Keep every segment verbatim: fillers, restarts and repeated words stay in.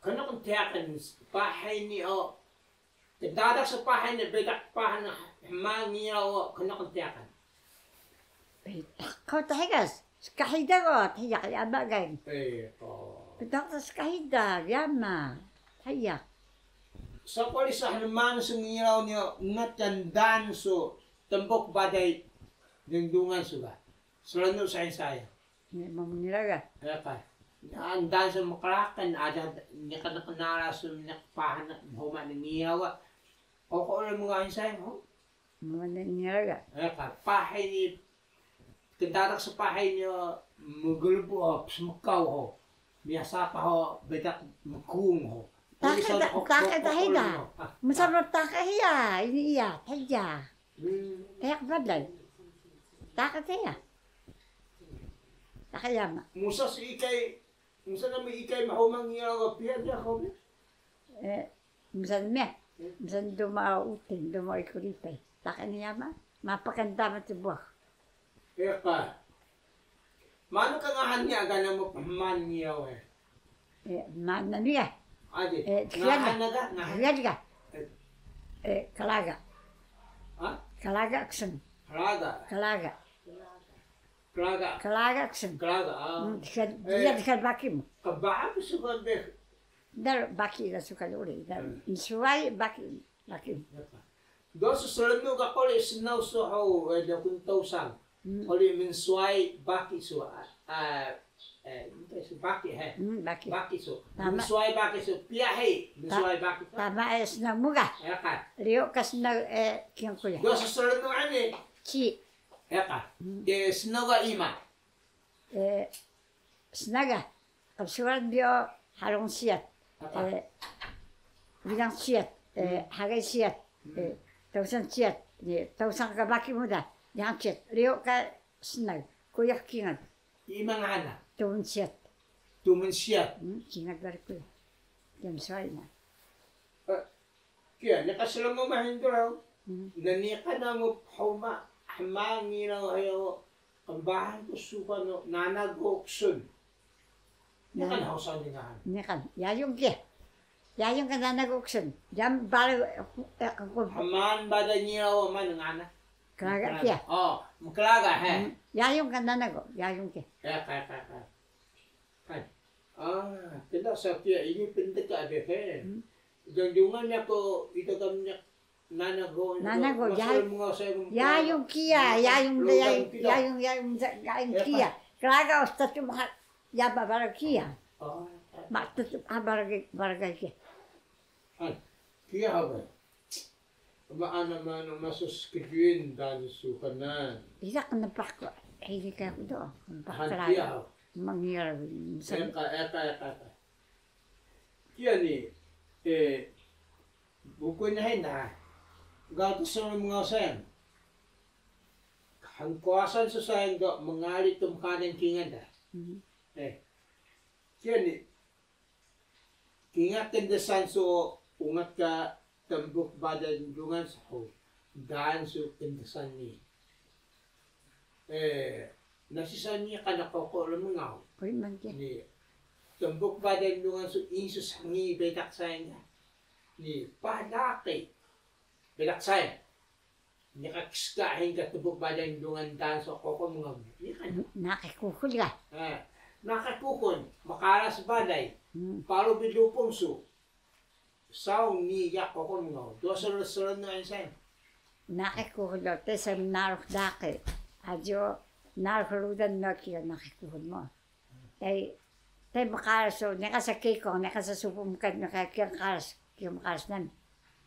Knuq ntiyaqan pahay ni o. Kndadax pahay ni, bitaq pahan hma ngiyaw o knuq ntiyaqan. Bitaq ko thiya, skahida ko thiya yama gay. Bitaq skahida yama thiya. Saquri sa hnuman su ngiyaw ni o, ngat ka ndaan su tmbuk baday dndungan su ga. Srnu sa saya. Ni mngira ga. Eka. Ndaan su mqraqil, ada niqan knara su niq pahan huma ngiyaw ga. Qowqo uri mngain saya ho. Mngira ga. Eka, pahay ni, kndadax pahay ni o, mglbu o, psmkaw ho. Miyah sapah ho, bitaq mkuung ho. Taqi ta-, taqi ta hiya. Msa ro taqi hiya, ini iya, hiya. Tayaq balay. Taqi ta hiya. Taqi yama. Musa si ikay, musa nami ikay mhuma ngiyaw ga piya diya ko bi? Msa nami, msa duma uting, duma ikuripay. Taqi ni yama, mapakan tama tbuh. Eka. Manu ka ngahan niya ga namu phman niya we? Mana niya? Adi. Ngahan na ga, ngahan. Ngahan ga. Klaga. Ha? Klaga ksun. Klaga. Klaga. Klaga. Klaga ksun. Klaga. Diya dkan baki mu. Kbaan suka be. Dar baki da suka uri. Dar suwai baki. Baki. Dos srnu ka quri snaw su hug, e, dokun Tawsang. Quri mnswayi baki su, a, e, baki, he. Baki su. Mnswayi baki su, piya hi, mnswayi baki su. Tama, e, snaw mu ga. Riyo ka snaw, e, kingal ku ya. Dos srnu ani. Ci. Eka. Snaw ga ima. Snaw ga, qbsuran bi o Harung Siyat, Bilang Siyat, Hagay Siyat, Tawsang Siyat, Tawsang ka baki mu da, Bilang Siyat, riyo ka snaw, kuyuh kingal. Ima ngahan na? Tumun Siyat. Tumun Siyat. Kingal bari kuyuh. Kiya mnswayi na. Kiya, niqan slngu maha ndraw. Nniqan namu phuma hma ngiyaw hiya o qnbahan ku suka no Nanago Ksun. Niqan hawsan di ngahan. Niqan, yayung kiya. Yayung ka Nanago Ksun. Yam bale, e, hmaan bale ngiyaw o manu ngahan na? Klaga kiya. O, mklaga, he. Yayung ka Nanago, yayung kiya. Eka, eka, eka. Kan. A, kndadax sa kiya ini pndka de, he. Dndungan niya ko ida ka mniq Nanago, Nanago, yayung kiya, yayung, yayung, yayung kiya. Klaga o statu maha yaba baraw kiya. Ma statu ha baraw kiya. Kiya haba. Ma ana manu masus kdwin dan sukanan. Ida qnpax ku, hini ka ku do, qnpax klaga. Mngiyal. Eka, eka, eka, eka. Kiya ni, e, bukuy na hini da, gaga sun mngaw sayang. Hngkawasan su sayang do mngari tmkadan kingal da. E, kiya ni, kingal kndsan su ungat ka tmbuk baday dndungan su hug, daan su kndsan ni. E, nasi sa niqan na qowqo rmngaw. Ni, tmbuk baday dndungan su insus hngi bitaq sayang na. Ni, paah laqi bitaq sayang. Niqan kska hini ka tmbuk baday dndungan daan su qowqo rmngaw. Niqan. Naqih kuxul ga. E, naqih kuxul, mqaras balay. Paru bi lupung su. Saw ni yaqu qun ngo, do srlsrl no ensay. Naqih ku hdo te sa narux daqi. Aji o narux rudan no kiya naqih ku hdo mo. Te, te mqaras o, niqan sa kikung, niqan sa supu mkan, niqan kiya mqaras, kiya mqaras nan.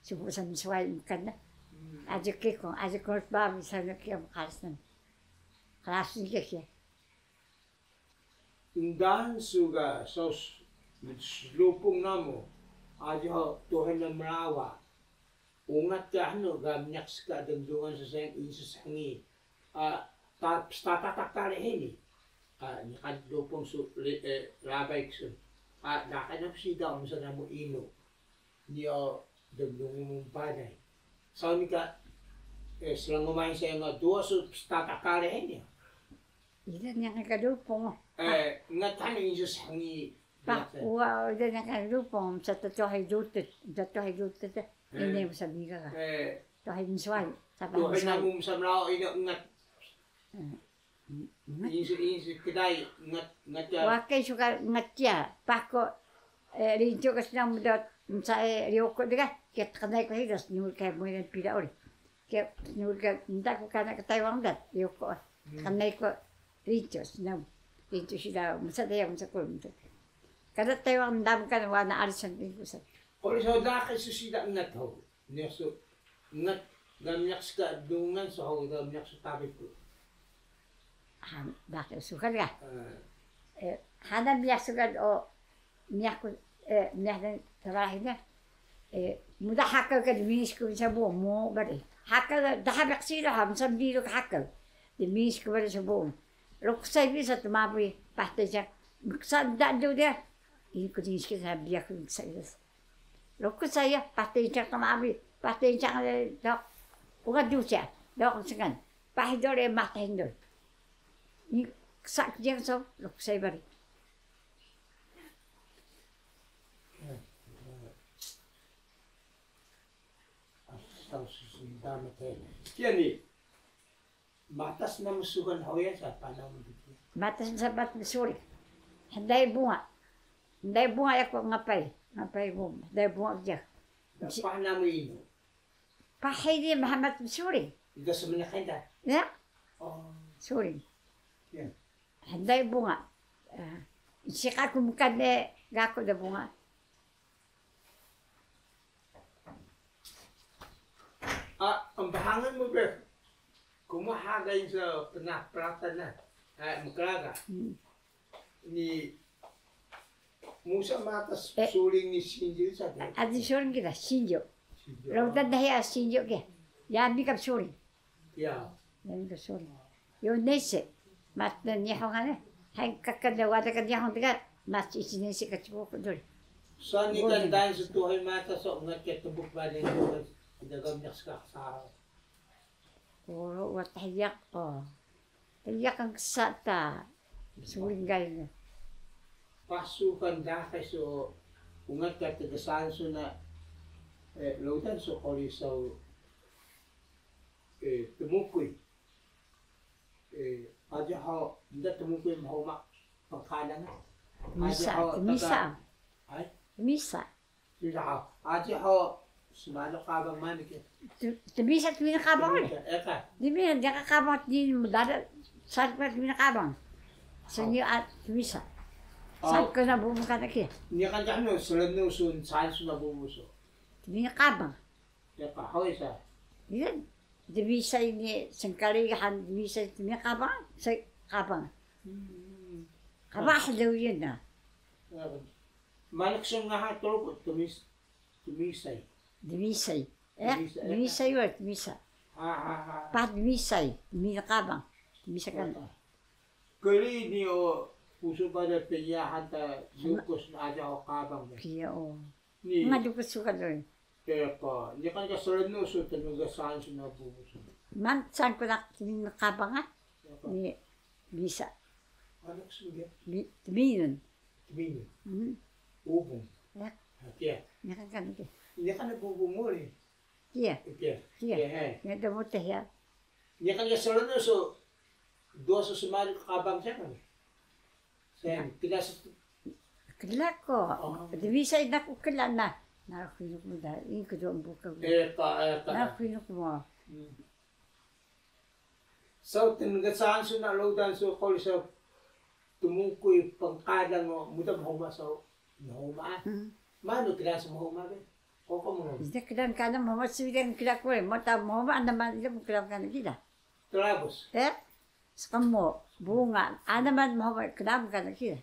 Supu sa mswayi mkan na. Aji kikung, aji kurut babi sa no kiya mqaras nan. Qrasun kiya kiya. Ndaan su ga saw slupung namu, aji o tuxan na mlawa. Ungat ka hnu ga mniq ska dndungan su sayang insus hngi. A, ta, pstata ta kari hini. A, niqan lupung su, e, rabay ksun. A, daqi na psida msa namu inu. Ni o dndungan mu balay. Saw ni ka, e, srnguman sayang nga duwa su pstata kari hini. Ida niqan ka lupung. E, nga tani insus hngi Paah, uwa, uda naka rupung, msa ta tuhi dutit, msa tuhi dutit, ini msa biga ka. Tuhi mswai, sapa mswai. Tuhi namu msa mlao ina ungat. Insu, insu kdai, ungat, ungat ya. Wake suka ungat ya, paah ko, rincu ka snaw mdo, msa e ryoko dga, kiya tqnai ko hidas, nuri ka moy pila uri. Kiya nuri ka, nda ko kana ka Taiwan da, ryoko. Tqnai ko rincu, snaw. Rincu sida, msa da ya, msa ko, msa. Kana Taiwan ndaan kana wana arisan rincu sa. Quri so daqi su sida ungat hug. Miyah su ungat, ga miyah ska dungan su hug, ga miyah su tabi ku. Daqi su ka ga. Hana miyah su ka o, miyah ku, miyah dan terakhir na. Muda haka ka dminis ku msa bu mu bari. Haka daha biksi do ha msa biru ka haka. Dminis ku bari sa bu. Luksai bisa tmabi pahtei sa. Mksa da do dia. Ini ku dminis ku sa biak mksa. Luksai ya, pahtei sa tmabi, pahtei sa do. Uga dusa, do sengan. Pahi dore mata hindor. Ni ksa kjeng so, luksai bari. Kiya ni. Matas na msugan hoya sa panaw mdiki. Matas na sabat msuri. Hndai bunga. Hndai bunga yaku ngapai. Ngapai bunga. Hndai bunga kiya. Paah namu inu. Pahi di Mahamat msuri. Ida semenaq ida. Ya. Suri. Hndai bunga. Siqa ku mkan de gaku da bunga. Embahangan mu be. Kumuha ga insa pnah pratan na. Mkla ga. Ni musa matas suling ni sinju sa de. Adi suling kida sinju. Rudan da hiya sinju ke. Yami ka suling. Ya. Yami ka suling. Yo nese. Mat na Nihon ha ne. Hay kaka da wada ka Nihon de ka. Mat isi nese ka cukup dul. Sani kan dan su tuhay mata so ngat ke tebuk badan dagang nyak ska sa. Oro wata hiyak o. Hiyak ka ksa ta. Suling gai ne. Pasukan daqi so ungat ka tgsan su na, rudan su quri so, tmukuy. Aji ho nda tmukuy mhuma pnqalang. Misa, misa. Hay? Misa. Aji ho smalu qabang manu ke. Tmisa tmina qabang. Tmisa, eka. Tmina deka qabang tmina mdada. Sarpa tmina qabang. Sini tmisa. Sarpa na bubu kana kiya. Ni kan jahnu selenu sun san suna bubu su. Tmina qabang. Eka, hoy sa. Iya, tmisa ini sengkali han tmisa tmina qabang, sa qabang. Qabang hluyin na. Manuk sun ngaha Truku tmis, tmisay. Tmisay. Eh, tmisay wa tmisa. Paah tmisay, tmina qabang. Tmisa kan. Kri ni o pusu pada pnyahan ta dukus na aja o qabang. Kiya o. Ni. Nga dukus su ka do. Eka, ni kan ka selenu su tnugasan su na bubu su. Man san ku dak tmina qabang ah. Ni bisa. Anak su dia. Tminun. Tminun. Ubung. Ya. Kiya. Ni kan kan ke. Ni kan bubu mu ni. Kiya. Kiya. Kiya. Ni da muteh ya. Ni kan ka selenu su. Dua su smalu qabang sa kan. Sen, kla su. Kla ku. Tmisay naku kla na. Naku inuk mu da, ini kedo mbuka. Eka, eka. Naku inuk mu. Saw tngasan su na rudan su quri saw tmukuy pnqalang o muda mhuma saw mhuma. Manu kla su mhuma be? Koko mhuma. Ida kla kana mhuma, sida kla ku e, mata mhuma ana man ida kla kana kida. Trabus. Eh? Sqmu, bunga, ana man mhuma kla kana kida.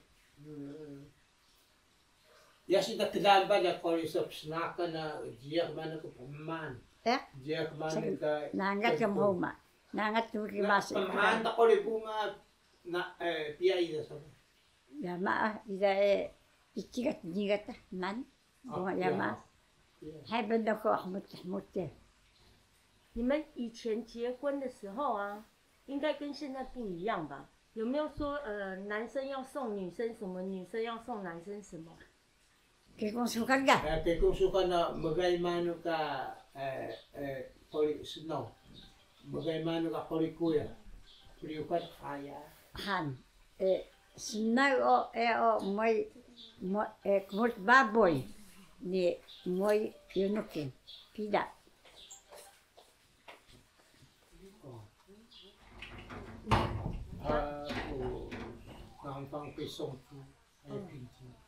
Ya sida kla ba na quri saw psnakan na jiyax manu ka pman. Eh? Jiyax manu ka. Nangat ka mhuma. Nangat ka mhuma. Pman ta quri bunga na, eh, piya ida saw. Yama ah, ida e, ichigat nigat ah, man. Bunga yama. Hay benda ko hmut hmut de. 你们以前结婚的时候啊，应该跟现在不一样吧？有没有说，呃，男生要送女生什么，女生要送男生什么？ Kekong sukan ka? Eh, kekong sukan na mgay manu ka, eh, eh, quri snaw. Mgay manu ka quri kuya. Priyukan qaya. Han. Eh, snaw o, eh, o, moy, mo-, eh, kmut babuy ni moy yunukin. Pida.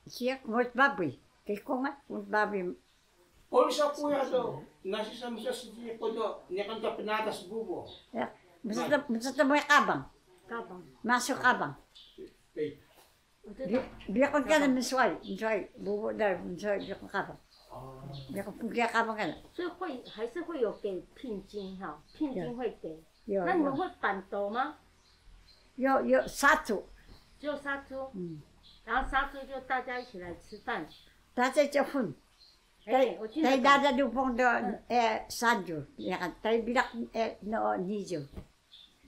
Siya kmut babuy. Kekong a, kmut babuy. Poli sa kuya do, nasi sa msa sidi ko do, niqan ka pnatas bubu. Ya, msa ta, msa ta moy qabang. Qabang. Masu qabang. Bi-, biqun ka na mnswayi, mnswayi, bubu da mnswayi, biqun qabang. Biqun pnkiya qabang ka na. 所以会，还是会有给聘金哈，聘金会给。有，有。那你们会板斗吗？有，有，杀猪。只有杀猪？嗯。然后杀猪就大家一起来吃饭。大家结婚。哎，我听得懂。Tay dada dupung do, eh, sanju, ya kan, tay bilaq, eh, no niju.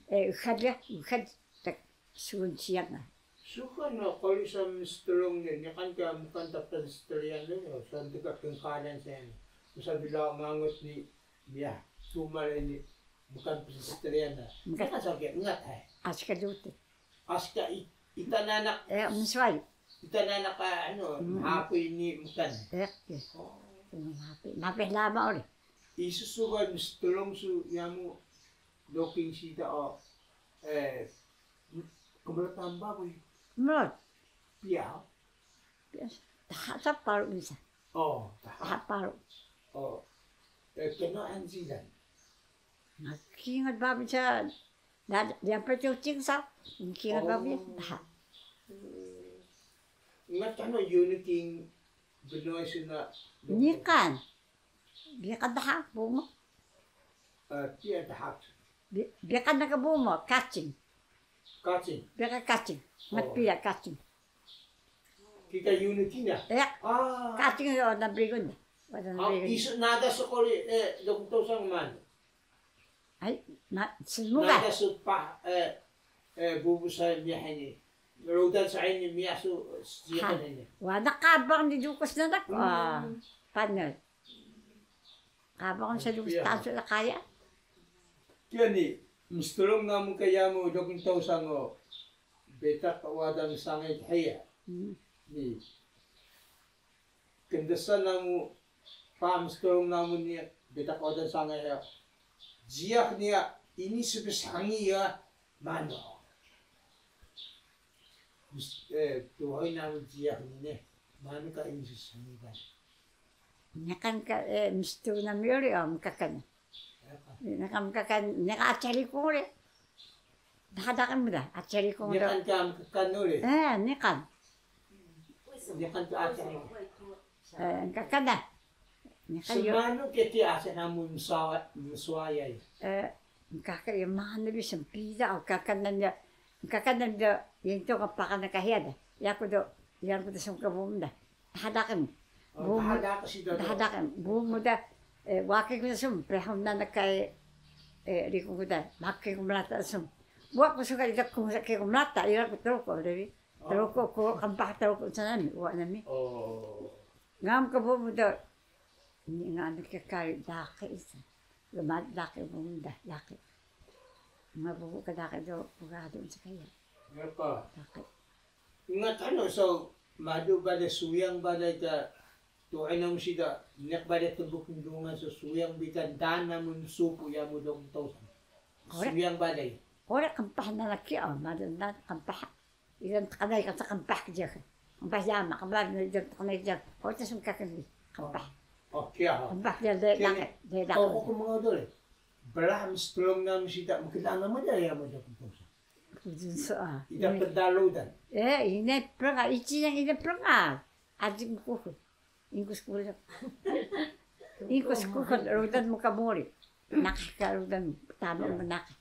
Eh, uxal ya, uxal, tak, sun siang ah. Suxan na quri sa mstrung ni, niqan ka mkan ta pnstriyan ni, so ntika knkalan sa ni. Msa bi law ngangut ni, miyah, sumal ini, mkan pnstriyan na. Mkan. Niqan sa ke ngat hai. Asi ka duti. Asi ka i-, ita nanaq. Eh, mnswayi. Ita nanaq, ah, anu, mhapuy ni mkan. Eh, eh. Oh. Mhapuy, mhapuy lama uri. Isu su ba mstrung su yamu doking sida o, eh, Kmrtaan babuy. Mrot. Piya? Piya. Dha ta paru msa. Oh, dha. Dha paru. Oh. Eh, knaan cilan. Nkingal babuy sa. Da, da, pa cucing sa. Nkingal babuy. Oh. Dha. Ngat ano yuniking bnoy suna. Niqan. Biqan dha bumu. Eh, piya dha. Bi-, biqan na ka bumu, kacing. Kacing. Biqan kacing. Ngat piya kacing. Kika yunu kina? Ya. Ah. Kacing yo na brigun. Wada na brigun. Isu nada sokoli, eh, doktor sang man. Ay, na, smuga. Nada supa, eh, eh, bubu saya miyah ini. Rudan saya ini miyah su, sediakan ini. Wada qabang di dukus na dak. Ah, panel. Qabang sa dukus tasu da kaya. Kiya ni, mstrung namu ka yamu doking taw sango, betaq wada msangay dhiya. Ni, kndesan namu, pa mstrung namu ni, betaq wada msangay dhiya. Jiyax niya, ini sbsangi ya, manu. Mis-, eh, tuhay namu jiyax ni ne, manu ka ini sbsangi ba. Niqan ka, eh, mstrung nami uri, o, mkaka na. Niqan mkaka, niqan aca rikung uri. Dha daqi mu da, aca rikung do. Niqan ka mkaka uri. Eh, niqan. Niqan ka aca rikung. Eh, mkaka na. Niqan yo. Smanu ke ti aca namu mswa-, mswayay. Eh, mkaka yo manu bi smpida, o, mkaka na ya. Mkaka na do, yento ka pakan ka hiya da. Yaku do, yaku do sum ka bumu da. Dha daqi mu. Bumu. Dha daqi mu da. Eh, waki ku sum, pehun na na kai, eh, rikung ku da, maki ku mlata sum. Buwa ku suka ida ku mlata, ira ku Truku, debi. Truku ku, qmpah Truku sa nami, uwa nami. Ngam ka bumu do, ini ngam ka kari daqi isa. Lama daqi bumu da, daqi. Nga bubu ka daqi do, pgadu sa kaya. Daqi. Nga tano so madu bale suyang bale ta tuhay namu sida, niq bale tbuk ndungan so suyang bi ta daan namu nsupu yamu doking taw sango. Suyang bale. Ore qmpah na na kiya, madu na qmpah. Idan tqnay ka qmpah ka jiyax. Qmpah yama, qmpah idan tqnay jiyax. Ore ta sum ka kani qmpah. Oh, kiya. Qmpah de daqi, de daqi. Ko ko mnga dole. Brah mstrung namu sida mkla namu da yamu doking taw sango. Pujun so a. Ida pnda rudan. Eh, ini pnga, ici yang ini pnga. Aji mkuxul. Ingkus kuxul. Ingkus kuxul, rudan mu ka muri. Naqih ka rudan, tama mu naqih.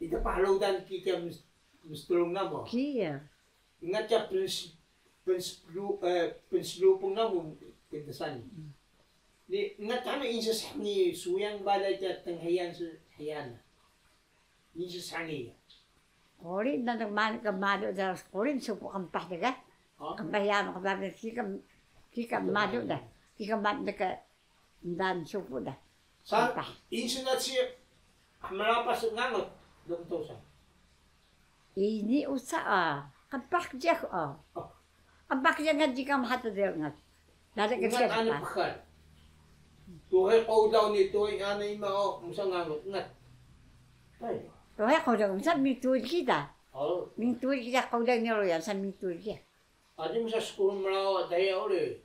Ida pa rudan kika mes-, mstrung namu. Kiya. Nga ca pns-, pnslu-, eh, pnslupung namu kndesan. Ni, nga tama insas ni suyang balay ca tnghiyang s-, hiyana. Ni ssangi ya. Quri na manu ka malu da, quri supu qmpah da ga. Qmpah ya ma qmpah kika, kika malu da. Kika malu da ka ndan supu da. Sa, qmpah. Isu na si mlapas ngangut, doktor sa. Ini usa a, qmpah kjek a. Qmpah kjek ngan jika mhata de ngat. Dada kjek. Ngat ana pkhal. Tuhe qawdaw ni tuhe ana ima o musa ngangut ngat. Tuhe qawdaw musa mituj kita. Mituj kita qawdaw ni royan sa mituj kita. Adi musa skul mlawa daya ore.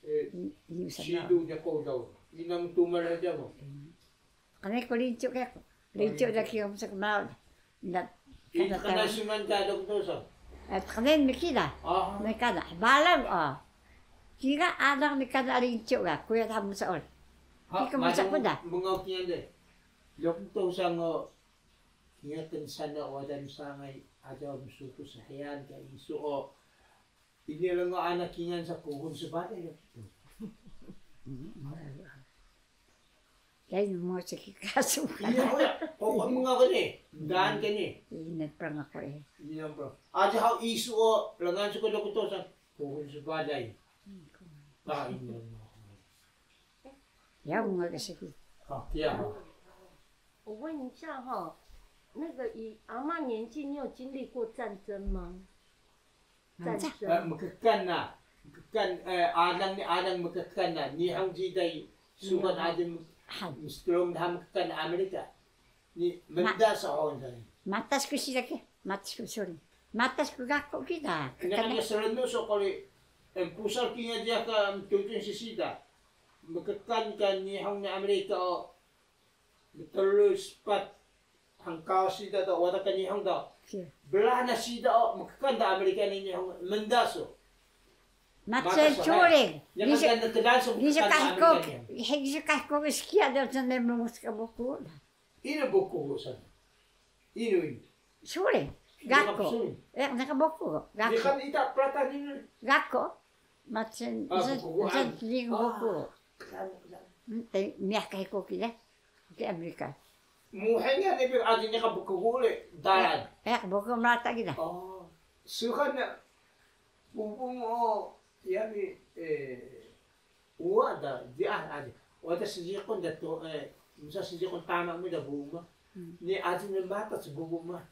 Ini usa. Sidu de qawdaw. Ina mtumal aja mo. Qnay ku Lincu ka ku. Lincu da kiya msak mau. Nda, ini kana sunan ka doktor sa. Qnay miki da. Mika da. Balang o. Kika alang mika da Lincu ka. Kuya ta msak ol. Kika msak ku da. Mngaw kiya de. Doktor sa ngo. Kiya kan sana wadan sangai aja msuku sahian ka isu o. Ini lengo ana kingan sa kuhun sbada ya. Kaya mo sa kikasu ka. Iya, oya. Kok mengaku ni? Dan ke ni. Ini pernah ko eh. Iya, bro. Aja hau isu o lengan suka doktor sa kuhun sbada ya. Nah, ini. Ya, mengaku sa ki. Ah, iya. 我问一下哈，那个以阿嬷年纪，你有经历过战争吗？ Mkkan na, mkkan, alang ni alang mkkan na, Nihon jiday sukan aji mstrung daha mkkan Amerika. Ni mnda so on dai. Matas ku sida ki, matas ku suri. Matas ku gako kida. Ina ka srnu so kori, pusal kinga dia ka mtutun si sida. Mkkan ka Nihon ni Amerika o, mtru spat. Hangkawas sida do wada ka Nihon do. Blah na sida o mkkan da Amerika ni Nihon mnda su. Matse curing. Nisu kahko, nisu kahko skiya do sene mngus ka buku. Inu buku san? Inu inu. Suring. Gako. Eh, naka buku. Gako. Ita prata ni. Gako. Matse, matse buku. Miyah kahko kida. Ki Amerika. Muhe niya ni bi aji niya ka bkugu le dalan. Eh, bkugu mrata kida. Suxan na bubu mu o yami, uwa da di ah aji. Wada sjiqun da to, msa sjiqun tama mu da bubu ma. Ni aji ni mata sbubu ma.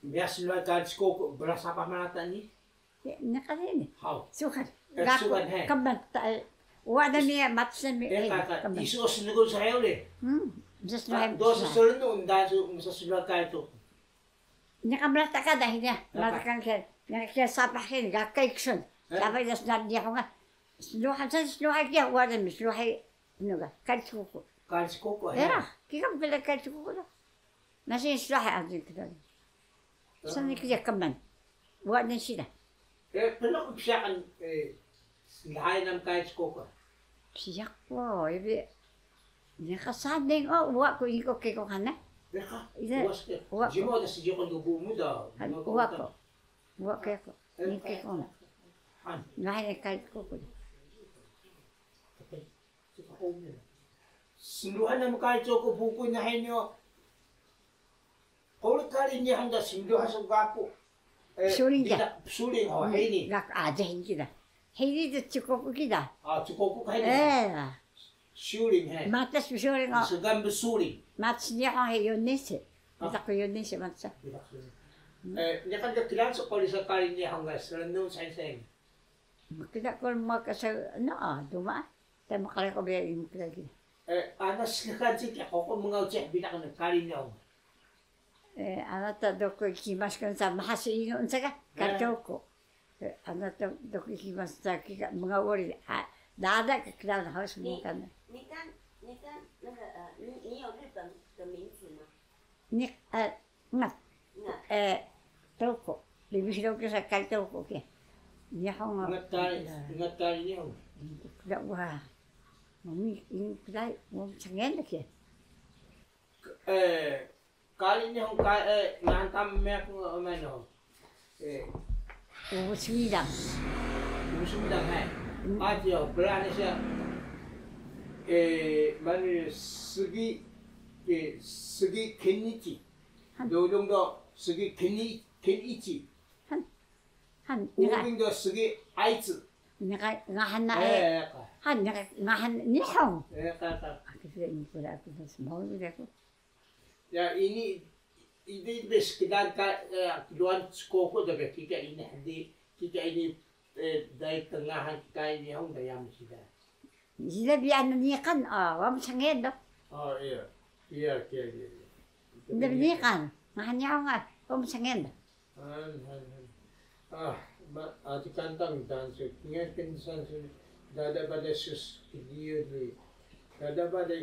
Miyah snuhay kari Cikuku, blah sapah mrata ni. Niqan hini. Haw. Suxan. Gako, suxan, he. Kemban, ta, wada mi, matsen mi, kemban. Isu o snegul sayo le. Msa snuhay. Do srnu nda su msa snuhay kari Cikuku. Niqan mrata ka da hini. Mrata ka ke. Niqan ke sapah hini, gakay ksun. Sapah ida snuhay Nihon nga. Snuhay, snuhay kiya, wada mi, snuhay, nuga, kari Cikuku. Kari Cikuku, he. Ya, kika mpila kari Cikuku da. Nasi slah aji kida. Sani kida kemban. Wa ni sida. Eh, pernah ku psiakan, eh, slahai nam kai Cikuku. Psiak ko, ibi. Niqan sadeng o, wa ku iko keko kana. Niqan. Ida, wa ku. Jimo da sijiko do bumu da. Wa ku. Wa keko. Ni keko na. Ngai ni kai Cikuku. Snduhan na mkari Cikuku bukuy na hini o. Quri kari Nihon da snduhan su gako. Suring da. Suring o hini. Gako aja hini kida. Hini da Cikuku kida. Ah, Cikuku ka hini. Eh. Suring he. Matas suring o. Sugan suring. Matas Nihon he yonese. Ita ko yonese matas. Eh, niqan ka kilaan su quri sa kari Nihon ga srnu sensei. Mkda ko maka sa na duma. Ta mkla ko biya mkla ki. Eh, ana slhan cik ko ko mngaw cik bida kana kari Nihon. Eh, ana ta doko ikimas kan sa mahasi ino nsa ka, kari Cikuku. Eh, ana ta doko ikimas sa kika mngaw uri, ah, dada ka kla na haus mo kan. 你，你刚，你刚那个，呃，你，你有日本的名字吗？ Ni, eh, ngat. Ngat. Eh, Cikuku. Lebih Cikuku sa kari Cikuku ke. Nihon. Ngat kari, ngat kari Nihon. Da wa. Mami, ini kudai, mau sangen ke. Eh, kari Nihon ka, eh, mahan tam meak ngai no. Eh. Ubu Smidang. Ubu Smidang, hai. Aji o, berani siya. Eh, manu segi, eh, segi Kenichi. Han. Lulung do sgi Keni-, Kenichi. Han. Han, niqan. Ubing do sgi Aici. Niqan ngahan na e. Eh, ka. Han, niqan ngahan Nihon. Eh, ka, ka. Aku sudah ini pula aku dah semua udah aku. Ya, ini, ini bes kita ka, eh, keluar sekoko dah be, kita ini hadi, kita ini, eh, dari tengahan kita ini, hong dayam sida. Sida bi ana niqan, ah, wa msanged do. Oh, iya. Iya, iya, iya, iya. Sida bi niqan, ngahan yaw nga, wa msanged do. Han, han, han. Ah, ma, aji kantang dan su, kingal kensan su, dada bada sus, kidiyo dui. Dada bada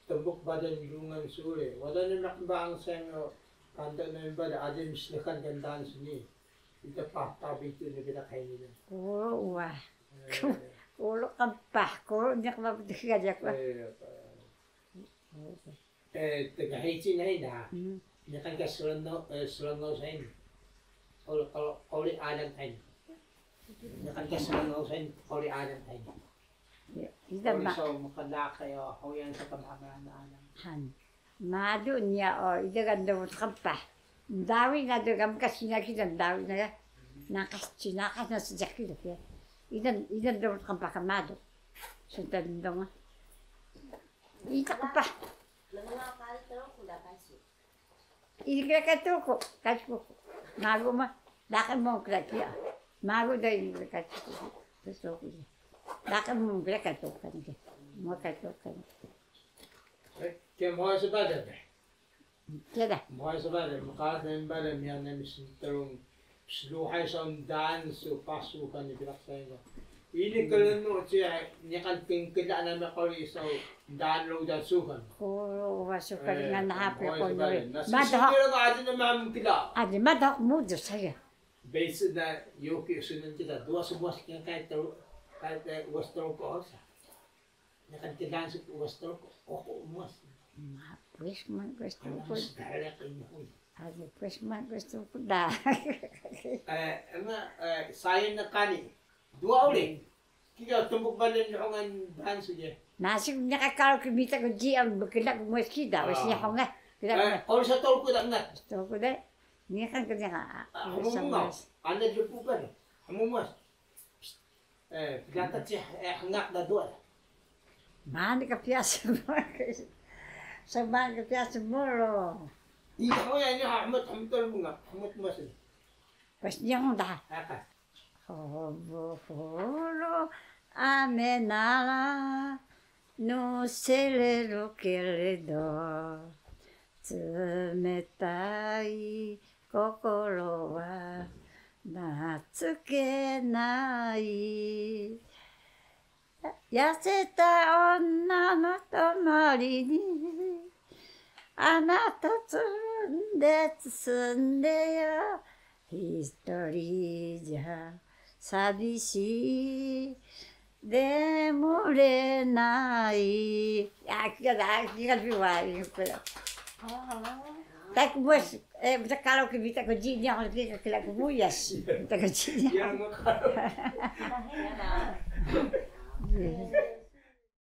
Tumbuk badan lungan sure. Wada ni mak baang sen o kanta na bada aja mislekan kan daan sini. Ita pah pah bitu ni bida kain ni. Kuru wah. Eh. Kuru kampah, kuru nyak ba bida aja kwa. Eh, apa? Eh, tengah heci na ina. Hmm. Ini kan ke Serengo, eh, Serengo saya ini. Kalau, kalau, kalau di Adam saya ini. Ini kan ke Serengo saya ini, kalau di Adam saya ini. Ya, ida ma. Uri saw mkla ka ya, huyan sa ka mhama na alang. Han. Malu niya o, ida ka ndo tqmpah. Ndawi na do ka mka sina ki da ndawi na ya. Naqas ci naqas na sejak ki da ya. Ida, ida ndo tqmpah ka malu. Sunta ndo nga. Ida qmpah. Lnga kari terus udah kasih. Ini kira katuku, katuku. Malu ma, laqi mu kira kiya. Malu da ini kira katuku. Katuku. Laqi mu kira katuku kan ke. Mu katuku kan. Eh, ke mu sebadan deh. Kira. Mu sebadan, maqaras na badan, miyan na misin terung. Sluhay sa ndaan su pasukan ni bilaq saya. Ini klngu ci niqan knkla nami quri saw ndaan rudan sukan. Quri wa sukan. Eh, ngan hapi quri. Madhok. Aji na mam kla. Aji madhok mudu saya. Base na yoki sunan kita dua sebuah sekian kait teru, kait, eh, was teru ko sa. Niqan kdaan su uwas Truku, uqu muwas. Ma, puis man ko Truku. Mas dara qinhun. Aji, puis man ko Truku da. Eh, ema, eh, sayan na kani. Dua uri. Kika tumbuk balen nungan daan su je. Nasi niqan karo kmita ko jiyan bkla ko muwas kida, wes ni honga. Kida. Eh, ko sa Truku da ngat. Truku de. Niqan ko niqan. Ah, hmuwas. Ana jpu kan. Hmuwas. Eh, pgata cih, eh, hngak da duwa. Mani ka piya smu. Smu ka piya smu ro. Iya, oh ya, ini Ahmad, Ahmad Al Bunga, Ahmad Masri. Pas nyang da. Apa? Hobo horo ame nara, のせれるけれど、冷たい心は夏けない。 Ya, kita dah, kita dah, kita dah. Tak bos, eh, bisa kalau kita ko jini, kalau kita kela ko muyas. Kita ko jini. Ya, mau kalau.